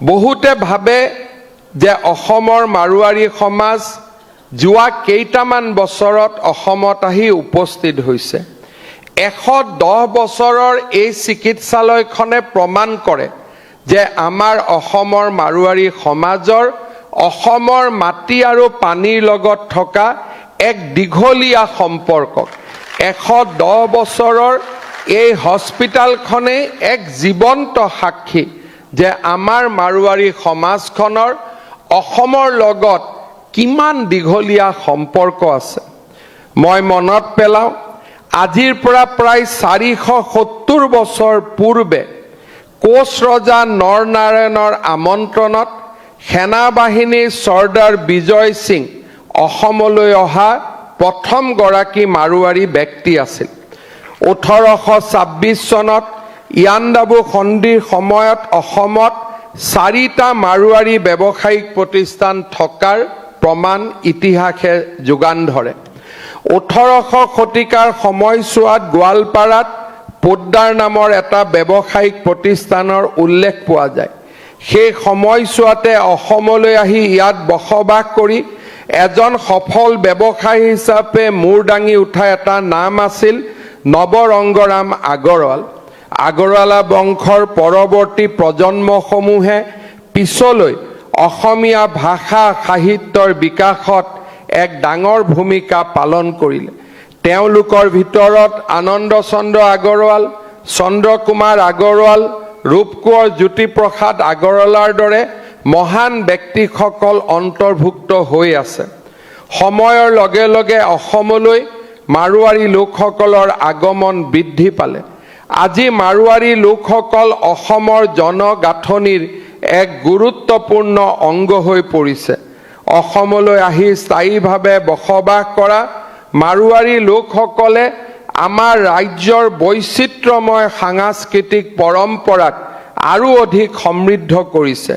বহুতে ভাবে যে অসমৰ মাৰোৱাৰী সমাজ যোৱা কেইটামান বছৰত অসমত আহি উপস্থিত হৈছে। 110 বছৰৰ এই চিকিৎসালয়খনে প্ৰমাণ কৰে যে আমাৰ অসমৰ মাৰোৱাৰী সমাজৰ অসমৰ মাটি আৰু পানীৰ লগত থকা এক দীঘলীয়া সম্পৰ্ক। 110 বছৰৰ এই হস্পিটেলখনেই এক জীৱন্ত সাক্ষী যে আমাৰ মাৰোৱাৰী সমাজখনৰ অসমৰ লগত কিমান দীঘলীয়া সম্পৰ্ক আছে। মই মনত পেলাওঁ, আজিৰ পৰা প্ৰায় 470 বছৰ পূৰ্বে কোচ ৰজা নৰনাৰায়ণৰ আমন্ত্ৰণত সেনাবাহিনীৰ চৰ্দাৰ বিজয় সিং অসমলৈ অহা প্ৰথমগৰাকী মাৰোৱাৰী ব্যক্তি আছিল। 1826 চনত ইয়াণ্ডাবু সন্ধিৰ সময়ত অসমত চাৰিটা মাৰোৱাৰী ব্যৱসায়িক প্ৰতিষ্ঠান থকাৰ প্ৰমাণ ইতিহাসে যোগান ধৰে। 18শ শতিকাৰ সময়ছোৱাত গোৱালপাৰাত পোদ্দাৰ নামৰ এটা ব্যৱসায়িক প্ৰতিষ্ঠানৰ উল্লেখ পোৱা যায়। সেই সময়ছোৱাতে অসমলৈ আহি ইয়াত বসবাস কৰি এজন সফল ব্যৱসায়ী হিচাপে মূৰ দাঙি উঠা এটা নাম আছিল নৱৰংগৰাম আগৰৱাল। আগৰৱালা বংশৰ পৰৱৰ্তী প্ৰজন্মসমূহে পিছলৈ অসমীয়া ভাষা সাহিত্যৰ বিকাশত এক ডাঙৰ ভূমিকা পালন কৰিলে। তেওঁলোকৰ ভিতৰত আনন্দ চন্দ্ৰ আগৰৱাল, চন্দ্ৰকুমাৰ আগৰৱাল, ৰূপকোঁৱৰ জ্যোতিপ্ৰসাদ আগৰৱালাৰ দৰে মহান ব্যক্তিসকল অন্তৰ্ভুক্ত হৈ আছে। সময়ৰ লগে লগে অসমলৈ মাৰোৱাৰী লোকসকলৰ আগমন বৃদ্ধি পালে। আজি মাৰোৱাৰী লোকসকল অসমৰ জনগাঁথনিৰ এক গুৰুত্বপূৰ্ণ অংগ হৈ পৰিছে। অসমলৈ আহি স্থায়ীভাৱে বসবাস কৰা মাৰোৱাৰী লোকসকলে আমাৰ ৰাজ্যৰ বৈচিত্ৰ্যময় সাংস্কৃতিক পৰম্পৰাক আৰু অধিক সমৃদ্ধ কৰিছে।